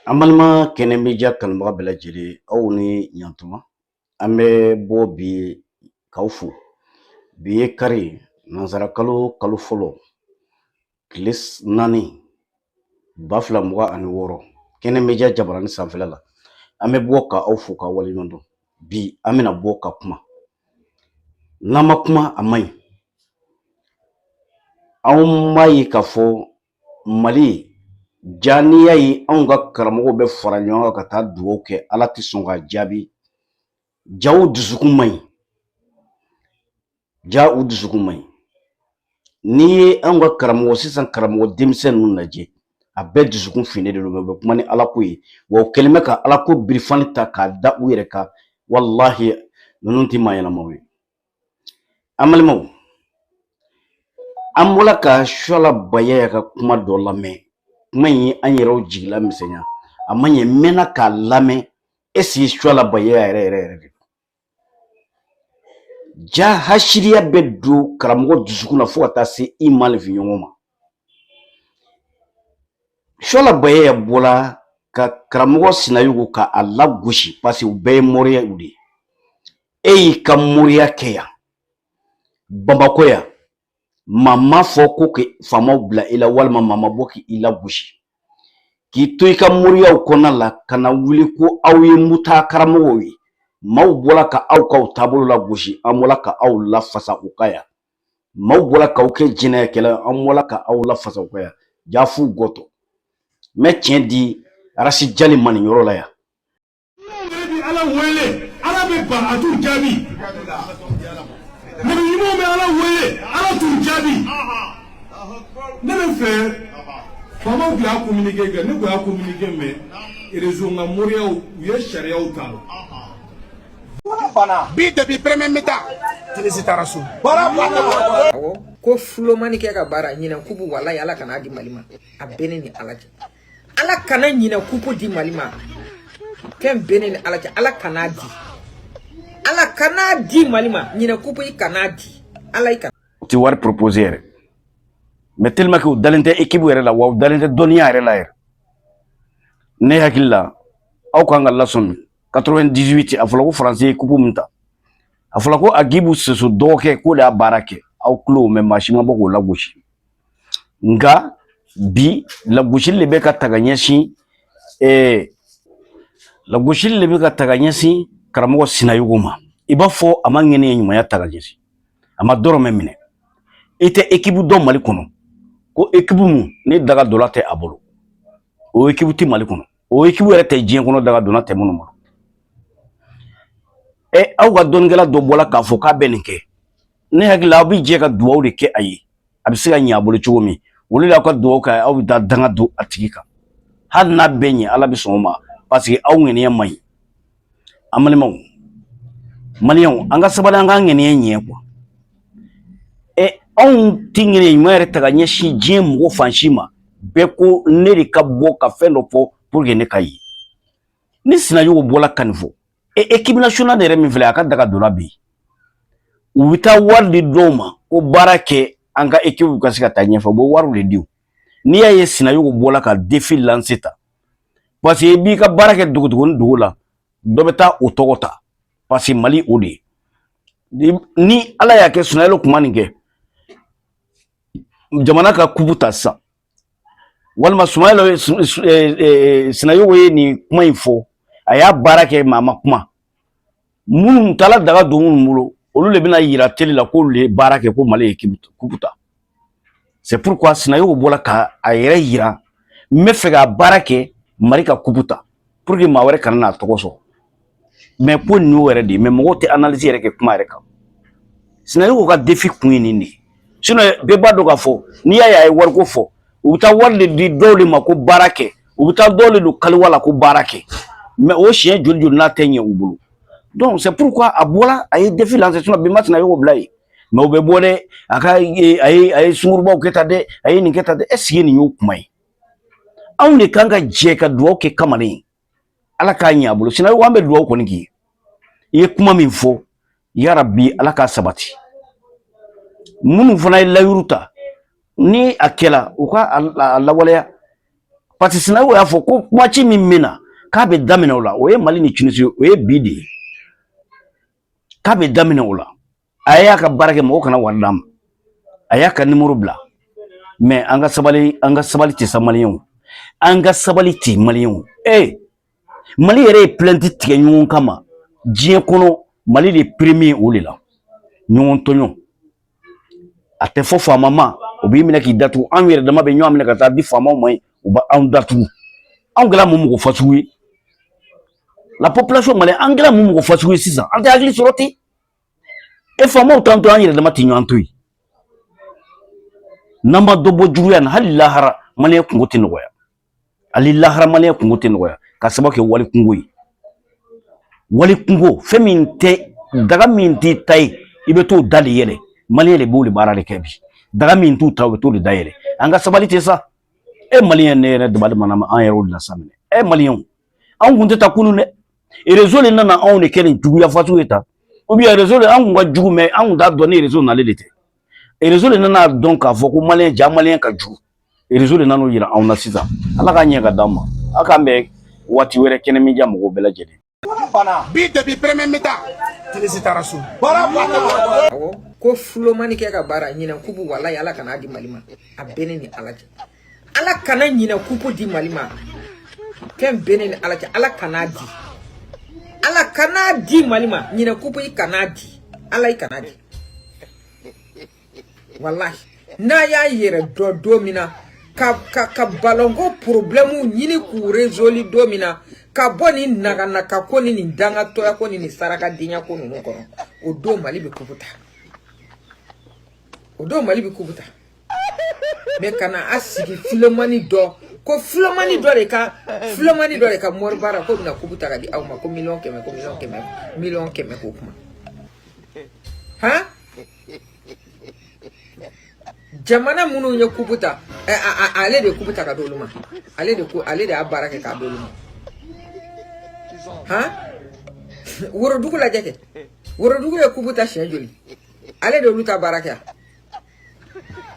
An balima Kɛnɛ Media kanubaga bɛɛ lajɛlen, aw ni ɲantuma. An bɛ bɔ bi k'aw fo. Bi ye kari, nansara kalo, kalo fɔlɔ, tile 4, 2026. Kɛnɛ Media jabarani sanfɛla la, an bɛ bɔ ka aw fo k'aw waleɲuman dɔn. Bi an bɛna bɔ ka kuma. N'an ma kuma, a man ɲi. Anw b'a ye k'a fɔ Mali ja, n'i y'a ye anw ka karamɔgɔw bɛ fara ɲɔgɔn kan ka taa dugawu kɛ, Ala tɛ sɔn k'a jaabi. Ja, u dusukun man ɲi. Ja, u dusukun man ɲi. N'i ye anw ka karamɔgɔ sisan, karamɔgɔ denmisɛn ninnu lajɛ, a bɛɛ dusukun finnen de don. U bɛ kuma ni Ala ko ye wa, u kɛlen bɛ ka Ala ko birifani ta k'a da u yɛrɛ kan. Walahi, ninnu tɛ maa ɲɛnamaw ye. An balimaw, an bɔla ka Suala Bayaya ka kuma dɔ lamɛn. Kuma in ye an yɛrɛw jigila misɛnya. A ma ɲɛ, n mɛnna k'a lamɛn. Est-ce que Suala Bayaya yɛrɛ yɛrɛ yɛrɛ de don? Ja, hasiriya bɛ don karamɔgɔ dusukun na fo ka taa se i maninfin ɲɔgɔn ma. Suala Bayaya bɔla ka karamɔgɔ Sinayogo ka a lagosi, parce que u bɛɛ ye moriyaw de ye. E y'i ka moriya kɛ yan Bamakɔ yan, maa ma fɔ ko ka faamaw bila i la, walima maa ma bɔ k'i lagosi k'i to i ka moriyaw kɔnɔna la, ka na wuli ko aw ye muta karamɔgɔw ye. Maaw bɔra ka aw k'aw taabolo lagosi, an bɔra ka aw lafasa u ka yan. Maaw bɔra k'aw kɛ jɛnɛyakɛla, an bɔra ka aw lafasa u ka yan. Jafu gɔtɔ n bɛ tiɲɛ di Arasi Jali ma nin yɔrɔ la yan. Yɛrɛ bi Ala wele, Ala bɛ ban a t'u jaabi. Nabi ɲumanw bɛ Ala wele, Ala t'u jaabi. Ne bɛ fɛ faamaw tun y'a communiqué kɛ, ne tun y'a communiqué mɛn réseau nka moriyaw u ye sariyaw ta. Bi, depuis premier mi-temps, Tunisie taara so. Awɔ, ko fulomani kɛ ka baara ɲinɛ coupe. Walayi, Ala kana di Mali ma. A bɛ ne ni Ala cɛ, Ala kana ɲinɛ coupe di Mali ma. Fɛn bɛ ne ni Ala cɛ, Ala kana di, Ala kana di Mali ma. Ɲinɛ coupe, i kana di, Ala i kana. U tɛ wari proposer yɛrɛ, mais tellement que u dalen tɛ équipe yɛrɛ la, wa u dalen tɛ dɔnniya yɛrɛ la yɛrɛ. Ne hakili la, aw kan ka lasɔmi. 98, a fɔra ko Faransi ye coupe min ta, a fɔra ko Agibu Soso dɔgɔkɛ k'o de y'a baara kɛ. Aw tulo mɛ, maa si ma bɔ k'o lagosi. Nka bi, lagosili de bɛ ka ta ka ɲɛsin lagosili de bɛ ka ta ka ɲɛsin karamɔgɔ Sinayogo ma. I b'a fɔ a ma ŋɛniya ɲumanya ta ka ɲɛsin a ma dɔrɔmɛ minɛ. I tɛ équipe dɔn Mali kɔnɔ ko équipe mun ni daga donna tɛ a bolo. O équipe tɛ Mali kɔnɔ, o équipe yɛrɛ tɛ diɲɛ kɔnɔ, daga donna tɛ minnu bolo. Ɛ, aw ka dɔnnikɛla dɔ bɔla k'a fɔ k'a bɛ nin kɛ. Ne hakili la, aw bɛ jɛ ka dugawu de kɛ a ye, a bɛ se ka ɲɛ a bolo cogo min. Olu de y'aw ka dugawu kɛ, aw bɛ taa danga don a tigi kan. Hali n'a bɛɛ ɲɛ, Ala bɛ sɔn o ma, parce que aw ŋaniya man ɲi. An balimaw Maliyɛnw, an ka sabali, an k'an ŋaniya ɲɛ kuwa. Ɛ, anw tɛ ŋaniya ɲuman yɛrɛ ta ka ɲɛsin diɲɛ mɔgɔ fan si ma. Bɛɛ ko ne de ka bɔ ka fɛn dɔ fɔ pour que ne ka ye. Ni Sinayogo bɔla ka nin fɔ, e équipe nationale yɛrɛ min filɛ, a ka daga donna bi, u bɛ taa wari di dɔw ma ko baara kɛ, an ka équipe ka se ka taa ɲɛfɛ. U bɛ wariw de di. N'i y'a ye Sinayogo bɔla ka défi lancer ta, parce que i b'i ka baara kɛ dogodogonin dogo la, dɔ bɛ taa o tɔgɔ ta, parce que Mali o de ye. Ni Ala y'a kɛ Sinayogo kuma nin kɛ, jamana ka coupe ta sisan, walima Sumayɛlɛ Sinayogo ye nin kuma in fɔ, a y'a baara kɛ, maa ma kuma. Minnu taara daga don minnu bolo, olu de bɛna yira télé la k'olu de ye baara kɛ ko Mali ye coupe ta. C'est pourquoi Sinayogo bɔra ka a yɛrɛ yira: n bɛ fɛ ka baara kɛ, Mali ka coupe ta, pour que maa wɛrɛ kana n'a tɔgɔ sɔrɔ. Mais ko nin y'o yɛrɛ de ye, mais mɔgɔw tɛ analyse yɛrɛ kɛ kuma yɛrɛ kan. Sinayogo ka défi kun ye nin de ye. Sinon bɛɛ b'a dɔn k'a fɔ n'i y'a ye a ye wariko fɔ, u bɛ taa wari de di dɔw de ma ko baara kɛ, u bɛ taa dɔw de don kaliwa la ko baara kɛ. Mais o siɲɛ joli joli n'a tɛ ɲɛ u bolo. Donc c'est pourquoi a bɔra, a ye défi lancer. Sinon bi ma Sinayogo bila yen, mais u bɛ bɔ dɛ, a ka a ye sungurubaw kɛ tan dɛ, a ye nin kɛ tan dɛ. Est ce que nin y'o kuma ye? Anw de kan ka jɛ ka dugawu kɛ kamalen ye, Ala k'a ɲɛ a bolo. Sinayogo, an bɛ dugawu kɔni k'i ye. I ye kuma min fɔ, yarabi, Ala k'a sabati. Minnu fana ye layiru ta, ni a kɛla, u ka a lawaleya. Parce que Sinayogo y'a fɔ ko match min bɛ na, k'a bɛ daminɛ o la, o ye Mali ni Tunisie, o ye bi de ye k'a bɛ daminɛ o la. A y'a ka baara kɛ, mɔgɔ kana wari d'a ma, a y'a ka nimoro bila. Mais an ka sabali, an ka sabali tɛ sa maliyɛnw, an ka sabali tɛ maliyɛnw. Ee, Mali yɛrɛ ye plainte tigɛ ɲɔgɔn kama diɲɛ kɔnɔ, Mali de premier o de la. Ɲɔgɔn tɔɲɔ, a tɛ fɔ faama ma, o b'i minɛ k'i datugu. Anw yɛrɛ dama bɛ ɲɔgɔn minɛ ka taa di faamaw ma yen, u b'anw datugu. Anw kɛra mun mɔgɔ fasugu ye? La population malienne, an kɛra mun mɔgɔ fasugu ye sisan? An tɛ hakili sɔrɔ ten. E, faamaw t'an to, an yɛrɛ dama tɛ ɲɔgɔn to yen. N'an ma dɔ bɔ juguya na, hali lahara maliyɛn kungo tɛ nɔgɔya, hali lahara maliyɛn kungo tɛ nɔgɔya, ka sababu kɛ wali kungo ye. Wali kungo, fɛn min tɛ daga min t'i ta ye, i bɛ t'o da de yɛlɛ. Maliyɛn de b'o de baara de kɛ bi. Daga min t'u ta, u bɛ t'o de da yɛlɛ. An ka sabali tɛ sa. E maliyɛn, ne yɛrɛ dabali mana ma an yɛrɛw de la sa minɛ. E maliyɛnw, anw kun tɛ taa kunun dɛ. Réseau de nana anw de kɛ nin juguya fasugu ye tan, ou bien réseau de, an kun ka jugu, mais an kun t'a dɔn ni réseau nalen de tɛ. Réseau de nana dɔn k'a fɔ ko maliyɛn ja, maliyɛn ka jugu. Réseau de nan'o yira anw na sisan. Ala k'a ɲɛ ka d'an ma. Aw k'an bɛn waati wɛrɛ. Kɛnɛ min diya mɔgɔw bɛɛ lajɛlen. Bi, depuis premier mi-temps, Tunisie taara so. Awɔ, ko fulomani kɛ ka baara ɲinɛ kupu, walayi Ala kana di Mali ma. A bɛ ne ni Ala cɛ, Ala kana ɲinɛ kupu di Mali ma. Fɛn bɛ ne ni Ala cɛ, Ala kana di, Ala kana di Mali ma. Ɲinɛ kupu, i kana di, Ala i kana di. Walahi, n'a y'a yɛrɛ dɔn don min na ka balonko problème ɲini k'u résoudre don min na, ka bɔ nin naganaka ko ni nin dangatɔya ko ni nin sarakadenya ko ninnu kɔnɔ, o don Mali bɛ kupu ta, o don Mali bɛ kupu ta. Mais kana a sigi filomani dɔ ko filomani dɔ de ka mɔribaara ko bɛna kupu ta ka di aw ma, ko miliyɔn 100, ko miliyɔn 100, miliyɔn 100 k'o kuma han. Jamana minnu ye kupu ta, ale de ye kupu ta ka d'olu ma, ale de ko, ale de y'a baara kɛ k'a d'olu ma han. Worodugu lajɛ kɛ, Worodugu ye kupu ta siɲɛ joli? Ale de olu ta baara kɛ.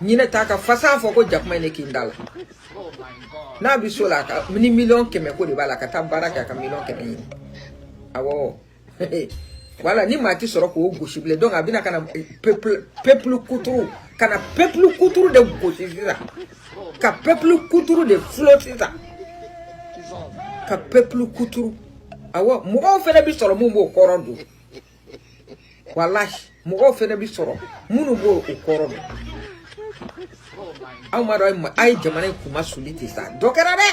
Ɲinɛ t'a ka fasa fɔ ko jakuma ye ne kin da la. N'a bɛ so la, a ka ni miliyɔn 100 ko de b'a la, ka taa baara kɛ, a ka miliyɔn 100 ɲini. Awɔ, wala ni maa ti sɔrɔ k'o gosi bilen. Donc a bɛna ka na peuple kuturu, ka na peuple kuturu de gosi sisan, ka peuple kuturu de fulo sisan, ka peuple kuturu. Awɔ, mɔgɔw fɛnɛ bi sɔrɔ mun b'o kɔrɔ don. Walahi, mɔgɔw fɛnɛ bi sɔrɔ minnu b'o o kɔrɔ don. Aw ma dɔn, a ye jamana in kuma suli ten sa, dɔ kɛra dɛ.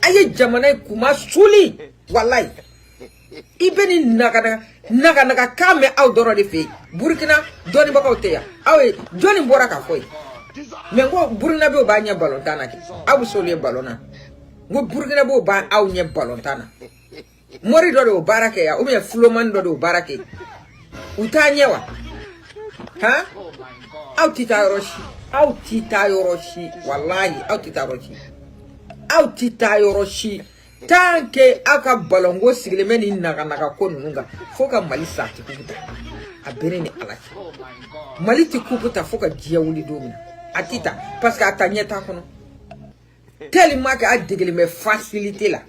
A ye jamana in kuma suli. Walayi, i bɛ nin naganaga naganaga kan mɛn aw dɔrɔn de fɛ yen. Burukina dɔnnibagaw tɛ yan, aw ye jɔnni bɔra k'a fɔ yen? Mais n ko Burukinabew b'a ɲɛ balontan na kɛ, aw bɛ s'olu ye balon na. N ko Burukinabew b'a aw ɲɛ balontan na. Mori dɔ de y'o baara kɛ yan, ou bien fulomani dɔ de y'o baara kɛ, u t'a ɲɛ wa? Han, aw ti taa yɔrɔ si, aw ti taa yɔrɔ si. Walahi, aw ti taa yɔrɔ si, aw ti taa yɔrɔ si tant que aw ka balonko sigilen bɛ nin naganaga ko ninnu kan. Fo ka Mali sa, a ti kupu ta. A bɛ ne ni Ala cɛ, Mali ti kupu ta fo ka diɲɛ wuli don min na. A ti ta parce que a ta ɲɛ t'a kɔnɔ, tellement que a degelen bɛ facilité la,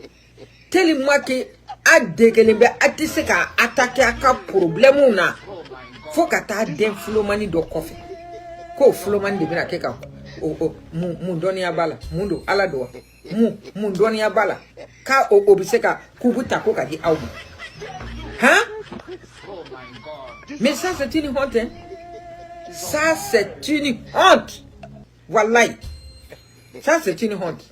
tellement que a degelen bɛ a tɛ se ka attaquer a ka problème na, fo ka taa den filomani dɔ kɔfɛ k'o filomani de bɛna kɛ ka o mun dɔnniya b'a la, mun don, Ala don wa, mun dɔnniya b'a la k'a o bɛ se ka kupu ta ko ka di aw ma han. Mais ça, c'est une honte, hein? Ça, c'est une honte. Wallahi, ça, c'est une honte.